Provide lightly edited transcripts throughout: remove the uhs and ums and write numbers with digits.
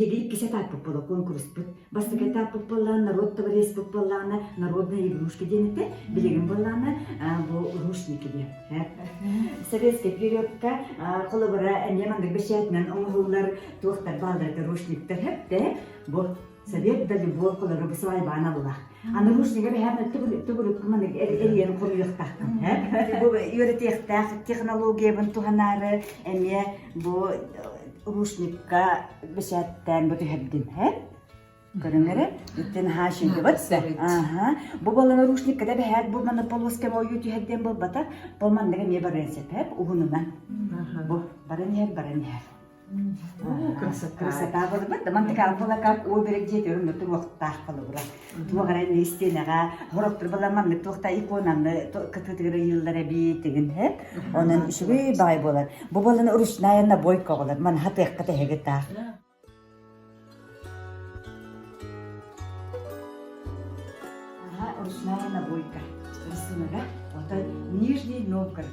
Биһиги иккис этаппыт буола куонкуруспут. Бастакы этаппыт буоллаҕына народ товареспыт буоллаҕына народные игрушки диэн этэ. Билигин буоллаҕына бу рушники диэн. Советский периодка холобура эмиэ маннык бэчээтинэн оҥоһуллар туохтар бааллар рушниктар хэптэ бу совет да любой холобура бу свайбаан аллах. Аны рушнига бэһээн төгүрүк маннык эрийэн хоруйуохтааххын. Бу үөрэтиэхтээх технологиябын туһанаары эмиэ бу рушникка бэчээттээн бу түһэрдим һэ көрүҥ эрэ иттен хаашыйдыбат аха бу балана рушникка да бэһээт бу манна полоскам ойуу түһэрдиэн буолбата бу маннык эмиэ барыан сөп уһунунан бу баран иһэр баран иһэр Красота. Красота буолбут. Мантыка буолакап уу берек дьиэтигэр онно туруохтаах холобура. Туох эрэ истиэнэҕэ хорохтор була маннык туохта иконаны кытыытыгар ыйыыллар эбии тигин хэп. Онон үчүгэй баҕай буолар. Бу буолан ручная набойка оҕолор. Ман хатыахха тэһэги таах. Ага, ручная набойка. Рисунага. Ото Нижний Новгород.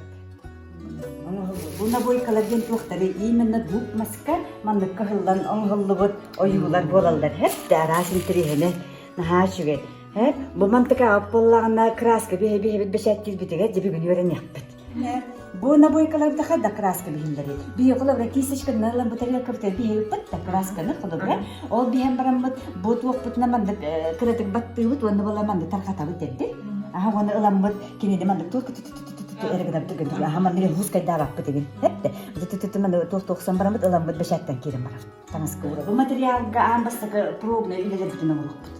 Бу набойкалар диэн туохтары именно дуб маска маннык кыһыллан оҥоһуллубут ойуулар буолаллар. Хэп араас интэриэһинэй наһаа үчүгэй. Хэп бу мантыка буоллаҕына краска биһи биһибит бэчээттиирбитигэр дьэ бүгүн үөрэниэхпит. Бу набойкаларда да краска биһиллэри. Биһи холобура кисточканы ылан бутарыаккабыт биһибиппит да красканы холобура. Ол биһэн бараммыт бу туохпутуна маннык кыратык баттыыбыт уонна була маннык тархатабыт эрдэ. Аха уонна ыламмыт кинини маннык туох эрэ гынан түргэн аха маннык хускайдаабаппыт игин. Эпте. Маннык туох туохсан бараммыт ыламмыт бэчээттэн киирэн барабыт. Таҥаска уура. Бу материалга аан бастакы пробный үлэлэрбитин оҥоруохпут.